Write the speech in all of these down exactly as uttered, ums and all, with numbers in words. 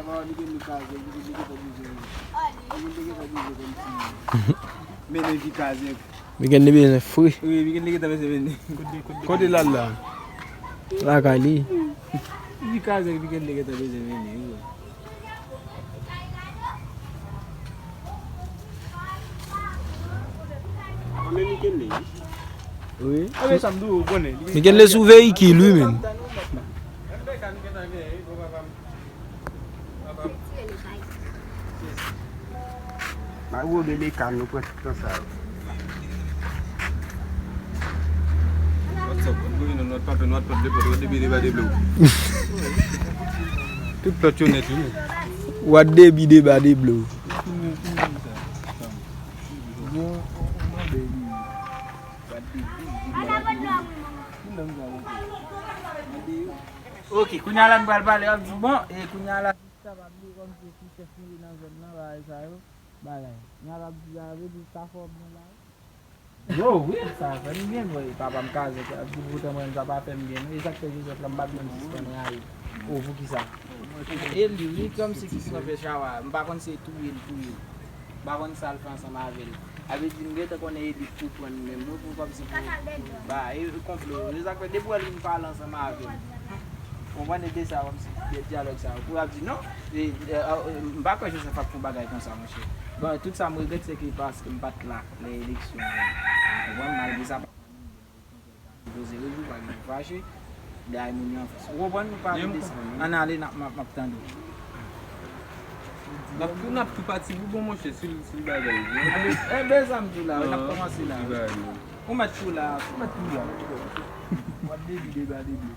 Miguel li kazèk, Miguel li gentan bezwen. Miguel li gentan bezwen kòmsi. Mennen vi kazèk. Miguel li bezwen fri. Wi, Miguel li gentan bezwen mennen. Kote l al la? Lakay li. Vi kazèk, Miguel li gentan bezwen mennen, wi. Wi. Miguel li sou veyikil, wi, menm. Ba ou de mekan, nou pran tout tan sa yo. WhatsApp, nou voye nan nòt papye, nòt papye, nòt papye, nòt papye, nòt papye. Tout lòt yo nèt, wi. What debi deba de blo. Ok, kounye a la nou pral pale, w ap di, bon, e kounye a la Sista pa bliye kòmsi ki chèf nou ye nan zòn nan, bagay sa yo, bagay. Kounye a l ap di, a, vle di sa fò byen la. Bro, wi, sa fè m byen, bro. E papa m kazèk, l ap di poutan mwen, sa pa fè m byen, non. E sa k fè Joseph la, m pa t menm sispann rayi. O, poukisa? E li, wi, kòmsi ki kanpe chawa, m pa konn se touye l touye. M pa konn sa l fè ansanm avè l. A vle di, m gentan konnen elit pou pran menm mwen pou kòmsi pou ba e konplo. Se sa k fè depi w wè l vin pale ansanm avè m. Konprann ede sa kòmsi de dyalòg sa. Pou ap di non, e, e, e, m pa kwè Joseph ap fè yon bagay konsa, monchè. Bon, tout sa m regrèt, se ke paske m pa t la lè eleksyon an. Konprann, malgre sa, pa gen poze rejou, pa gen fache. Dèyè moun yo anfas. Ou konprann? Nou pa vle desann. Ann ale, n ap, m ap, m ap tande w. N ap tou, n ap tou pati pou bon, monchè, si l, si l bagay. E, e, sa m di w la, wi, n ap kòmanse la, wi. Ou mèt tou la, ou mèt tou la. W ap debi deba de blo.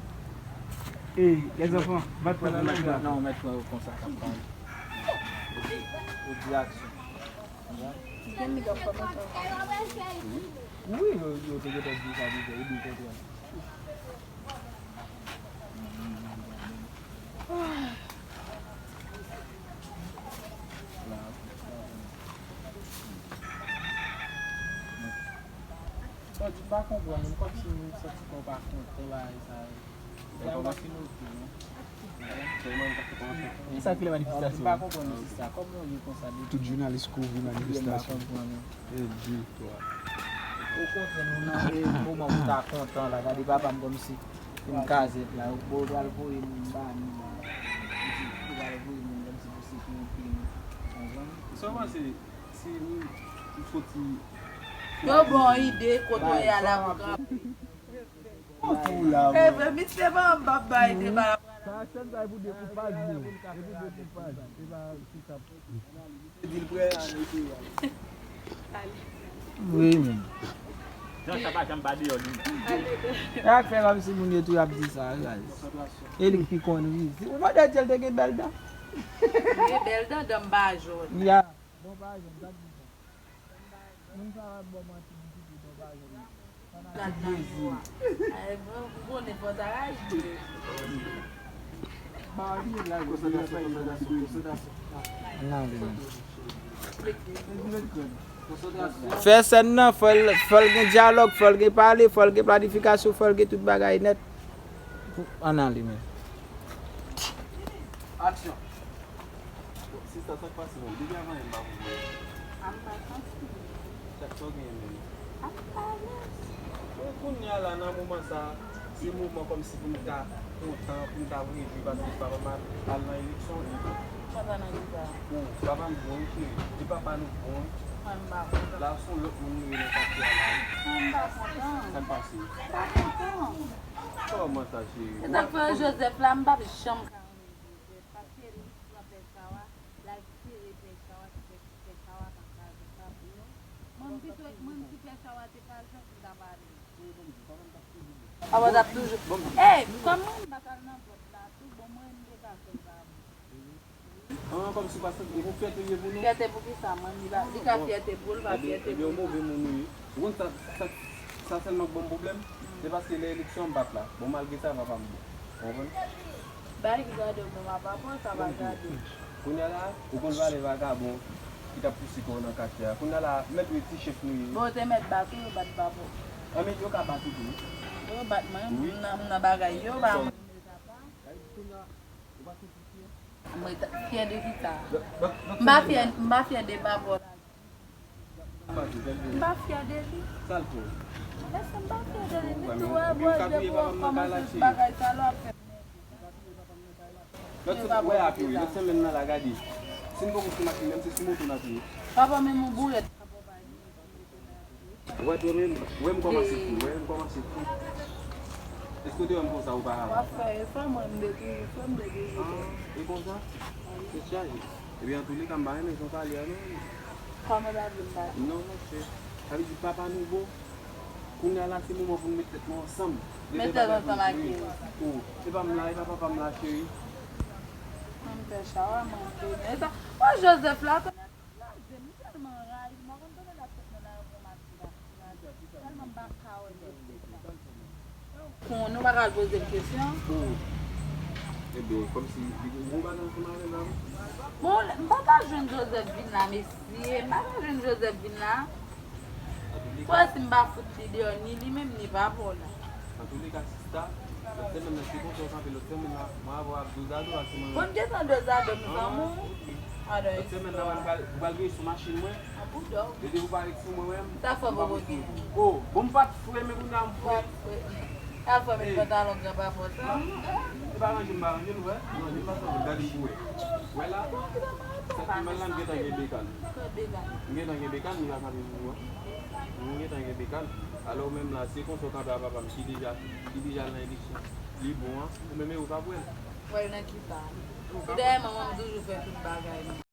E, lèzanfan, bat pran nan la. Non, ou mèt pran konsa, k ap pale. Ou di aksyon. Wi, yo, yo te gentan di sa deja, yo di kontrè. Bon, di m pa konprann, men kòmsi m santi kò pa kontan bagay sa yo. Sa pa mache non. E sa ki le manifestasyon? M pa konprann sista. Kòman w ye konsa depi tout jounalis kouvri manifestasyon. E di twa. Okontrè, nou nan moman pou ta kontan la. Gade papa m kòmsi yon kazèk la. Bon, yo pral voye moun ba nou la. Yo pral voye moun kòmsi pou sekirite nou. Konprann? Sa w panse si nou soti? Yo ba w ide kote w ye a la pou kanpe. Evre, misye pa anba bay de bala. Sa chèn sa e pou dekoupaj li. E pou dekoupaj. E pa sista. Wi, men. Jan sa pa janm pa deyò li. E ak fè kòmsi moun yo tou y ap di sa, guys. E li ki konn ri. Ou pa dè di l te gen bèl dan? Gen bèl dan, dan m pa jòn. Ya. Bon, pa jòn, sa di sa. Moun sa ap ba w manti, di pitit ou pa jwenn. Fanatik Brezil. Ay, bon, ou konnen fò sa rayi vre. Konsantrasyon, konsantrasyon, konsantrasyon. Nan, vini. Konsantrasyon. Fè sèn nan, fò l, fò l gen dyalòg, fò l gen pale, fò l gen planifikasyon, fò l gen tout bagay nèt. Ann ale, men. Aksyon. Bon, sista, sa k pase menm? Depi avan yè m pa konprann. A m pa santi. Sa, sa w genyen menm? A m pa alèz. Bon, kounye a la, nan moman sa, se moman kòmsi pou m ta kontan, pou m ta rejwi, paske papa m al, al nan eleksyon, e. Kontan nan ki sa? O, papa m bon, wi, cheri. E papa nou bon, wi. Mwen, m pa kontan. La, se yon lòt moun nou ye nan katye a la, wi. Mwen, m pa kontan. Sa k pase? M pa kontan. Kòman sa, cheri? Se sa k fè Joseph la, m p ap janm ka renmen Joseph, paske li pran pè chawa, l al tire pè chawa, se pè, pè chawa pa ka fè sa pou nou. Mwen, m pito, mwen, si pè chawa te kazèk, m t ap ale. Papa t ap toujou. Ey, kòm mwen, m pa t al nan vòt la, tou bon, mwen, m te ka fè l pa bon. An, kòmsi pa santi, e pou fyète ou ye pou nou? Fyète pou kisa, mwen, li pa, li ka fyète pou l, pa fyète pou li. Ebyen, yon move moun ou ye. Ou konn sa, sa, sa sèlman k ban m pwoblèm? Se paske lè eleksyon an m pa t la. Bon, malgre sa, papa m bon. Ou konprann? Bay ki gade w, men papa bon, sa pa gade w. Kounye a la, ou konn valè vagabon ki t ap pouse kò w nan katye a. Kounye a la, mèt ou e ti chèf nou ye. Bon, yo te mèt bat ou, yo bat papa w. An, men yo ka bat ou tou. Yo bat mwen, m nan, m nan bagay yo, pa mwen, men papa. Kounye a, ou pa santi fye? Mwen ta- fyè de kisa? M pa fyè, m pa fyè de papa w la. M pa fyè de li. Sa l fè w? Èske m pa fyè de li? M tou wè bòzè pou w kòmanse sou bagay sa la w ap fè m nève. Lòt se pou wè apiye, lòt semèn nan la gade. Si n poko sou machin menm, se sou moto n apiye. Papa menm yon bourèt. Wè, wè menm, wè m kòmanse fou, wè m kòmanse fou. Èske w te wè m konsa oparavan? W ap fè efò, mwen m te toujou fè, m te toujou fè. Ah, e konsa? Tèt chaje. Ebyen, antouleka, m pa renmen jan w pale a, non. Kòman w ta vle m pale? Non, monchè. Sa vle di papa nou bon. Kounye a la, se moman pou n met tèt nou ansanm. Met tèt ansanm ak ki? Oh, se pa m la, e pa papa m la, cheri. Mwen m fè chawa, mwen m fè men sa. Wè Joseph la, konnen tout la zen, li tèlman anrayi, m pa konn kote l ap sot nan lari pou yon matin. Tèlman m pa ka wè mesye sa. Konnen w pa ka al poze l kesyon. Oh. Ebyen, kòmsi li gen gwo bagay ansanm avè l la, wi. Bon, m pa ka jwenn Joseph vin la, mesye. M pa ka jwenn Joseph vin la. Kwè si m pa fout li deyò, ni li menm, ni papa w la. Antouleka, sista, lòt semèn nan, se konsa w kanpe lòt semèn nan, mwen avè w ap dozado, ak semèn. Bon, gentan dozado, m zanmi w. Lòt semèn nan, mwen pral, ou pral veye sou machin mwen. An boudò. Depi ou pa ret sou mwen, wè m. Sa fè poko gen. Oh, bon, m pa t fre, men kounye a m fre. Sa fè met pantalon gran pa fò sa. E pa ranje m pa ranje l, wè. Ranje m pa santi gade m pou wè. Wè la, sa ki mal la, m gentan gen bekàn. M gentan gen bekàn, m la kanpe pou ou, wè. M gentan gen bekàn. Alò, ou menm la, se konsa w kanpe a papa m ki deja, ki deja nan eleksyon. Li bon an, ou menm e ou pa pran l. Pran l nan kisa? Ou dèyè manman m toujou fè tout bagay.